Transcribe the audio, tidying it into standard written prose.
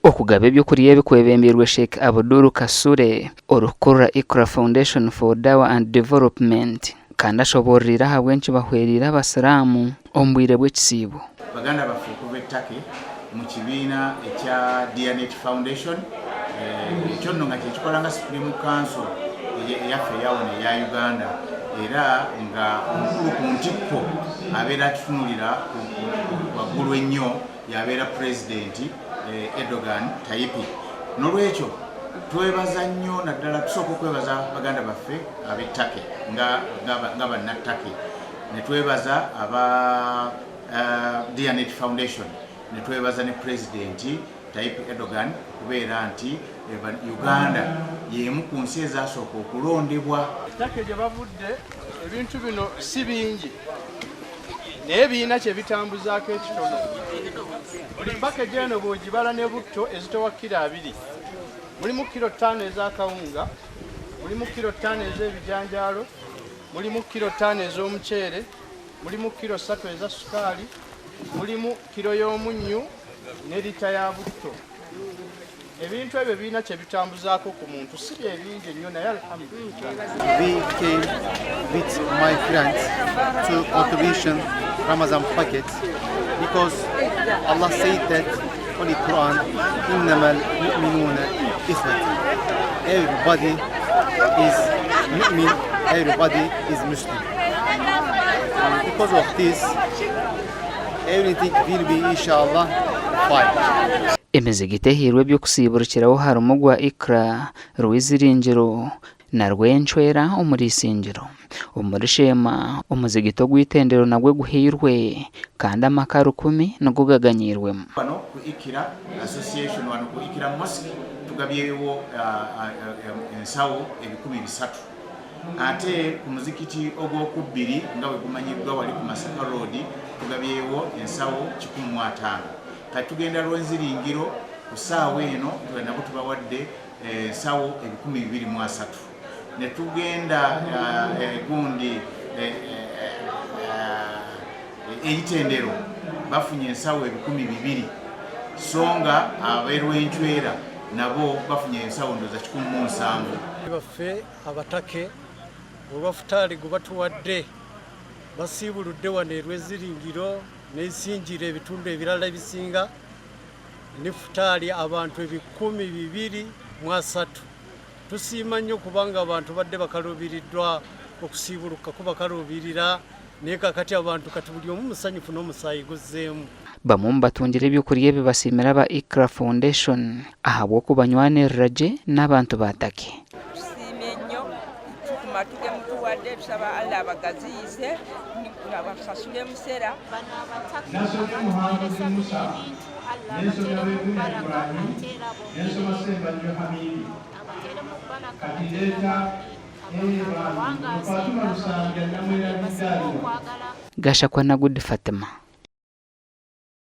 Okugaba ebyokurya ebi kwebembeirwe Sheikh Abdul Kasule orikukurira Iqra Foundation for Dawah and Development kandi ashoboororeire ahabw'enki bahwereire abasiraamu omu bwire bw'ekisiibo. Baganda baffe okuva e Turkey mu kibiina ekya Diyanet Foundation ekyo nno nga kyekikola nga Supreme Council eyaffe eyawano eya Uganda era nga omukulu ku ntikko abeera akitunulira waggulu ennyo yabeera pulezidenti eh, Erdogan Tayipi. Nolwekyo twebaza nnyo naddala tusooka okwebaza baganda baffe ab'e Turkey nga, nga banna Turkey ne twebaza aba uh, eh, Diyanet Foundation ne twebaza ne pulezidenti Tayyip Erdogan okubeera nti eh, Uganda y'emu ku nsi ezasooka okulondebwa. Turkey gye bavudde ebintu bino si bingi naye birina kye bitambuzaako ekitono. Buli pakeji eno bw'ogibala ne butto ezitowa kiro abiri mulimu kiro ttaano ez'akawunga, mulimu kiro ttaano ez'ebijanjaalo, mulimu kiro ttaano ez'omuceere, mulimu kiro ssatu eza sukaali, mulimu kiro y'omunnyu ne lita ya butto. Ebintu ebyo birina kye bitambuzaako ku muntu, si bye bingi ennyo naye alhamdulillah. We came with my friends to contribution Ramazan packet because Allah said that Holy Quran, innamal mu'minuna ikhwat. Everybody is mu'min, everybody is Muslim. And because of this, everything will be inshallah fine. Emizigiti ehairwe eby'okusiiburukiraho harimu ogwa Iqra, Rwiziringiro na Rwencwera omuri Isingiro. Omuri Sheema, omuzigiti ogw'eitendero nagwo guhairwe kandi amaka rukumi nigo gaganyiirwemu. Wano ku Iqra Association wano ku Iqra Mosque tugabyewo ensawo 300 ate ku muzikiti ogwokubbiri nga bwe gumanyiddwa wali ku Masaka Road tugabyewo ensawo 150. Kati tugenda Rwenziringiro ku ssaawa eno nabo tubawadde ensawo 230 ne tugenda gundi eitendero bafunye ensawo 2000 so nga ab'erwencwera nabo bafunye ensawo ndoza 170. Baffe abatake olwa futaali gwe batuwadde basiibuludde wano e Rweziringiro n'esingira ebitundu ebirala ebisinga ne futaali abantu 230. Tusiima nnyo kubanga abantu badde bakaluubiriddwa okusiibuluka kuba kaluubirira naye kakati abantu kati buli omu musanyufu n'omusaayi guzzeemu. Bamwe omu batungire eby'okurya ebi basiimire aba Iqra Foundation ahabw'okubanywanirira gye n'abantu ba Turkey. Tusiimye nnyo ku matu ge mutuwadde tusaba Allah abagaziyize abasasule musera. Bano abataka abatuweereza bino ebintu Allah abateeremu baraka ate era abongeremu abateeremu baraka ate era bambi abawangaaze nga basinga okwagala. Gashakwa na Good Fatima.